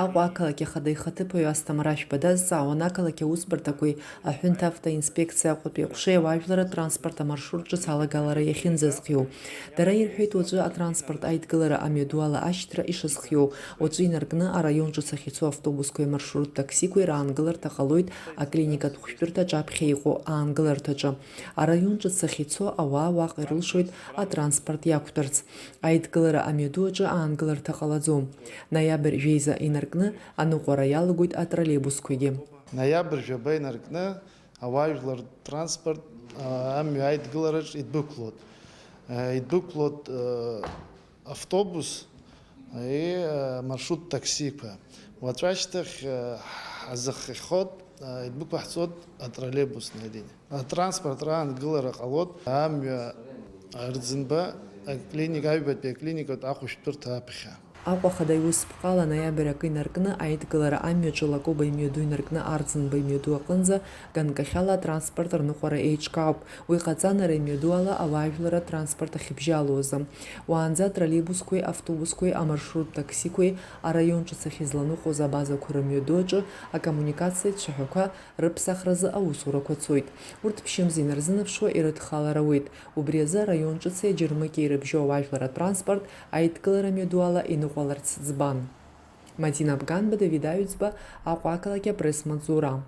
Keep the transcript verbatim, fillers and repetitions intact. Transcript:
Аҟәа ақалақь ахада ихаҭыԥуаҩ Асҭамыр Ашәба дазҵаауан ақалақь аусбарҭақәеи аҳәынҭ автоинспекциа Аҟәатәи аҟәшеи ауаажәларратә транспорт амаршрут ҿыц алагалара иахьынӡазхиоу. Дара ирҳәеит уаҵәы атранспорт аидгылара амҩаду ала ашьҭра ишазхиоу. Уаҵәы инаркны араион ҿыц ахьцо автобусқәеи амаршрут таксиқәеи раангыларҭа ҟалоит аклиникатә хәшәтәырҭа аҿаԥхьа иҟоу аангыларҭаҿы. Араион ҿыц ахьцо ауаа уаҟа ирылшоит атранспорт иақәтәарц. Аидгылара амҩаду аҿы аангыларҭа ҟалаӡом. Ноиабр жәеиза инаркны аныҟәара иалагоит атроллейбусқәагьы. Ноиабр жәаба инаркны ауаажәлар транспорт, а, амҩа аидгылараҿ идәықәлоит. А, идәықәлоит, а, автобус, и, а, маршрут таксиқәа. Уаҵәашьҭахь, а, ҳазыххьоит, а, идәықәаҳҵоит атроллейбусная линиа. Атранспорт раангылара ҟалоит амҩа Арӡынба аклиника, аҩбатәи аклиникатә ахәышәтәырҭа аԥхьа. Аҟәа ахада иусԥҟала ноиабр акы инаркны аидгылара амҩаҿы Лакоба имҩаду инаркны Арӡынба имҩаду аҟынӡа ганкахьала атранспорт рныҟәара еиҿкаауп. Уи ҟаҵан, ара имҩаду ала ауаажәларратә транспорт ахьыбжьалоз. Уаанӡа атроллейбусқәеи автобусқәеи амаршрут таксиқәеи араион ҿыц ахьызланыҟәоз абазақәа рымҩаду аҿы акоммуникациа цәаҳәақәа рыԥсахразы аусурақәа цоит. Урҭ ԥшьымз инарзынаԥшуа ирыдхалар ауеит. Убри азы араион ҿыци аџьармыкьеи ирыбжьоу ауаажәлар атранспорт аидкылара мҩаду ала иныҟәаларц ӡбан. Мадина Бганба, Давид Аҩӡба, Аҟәа ақалақь апресс-маҵзура.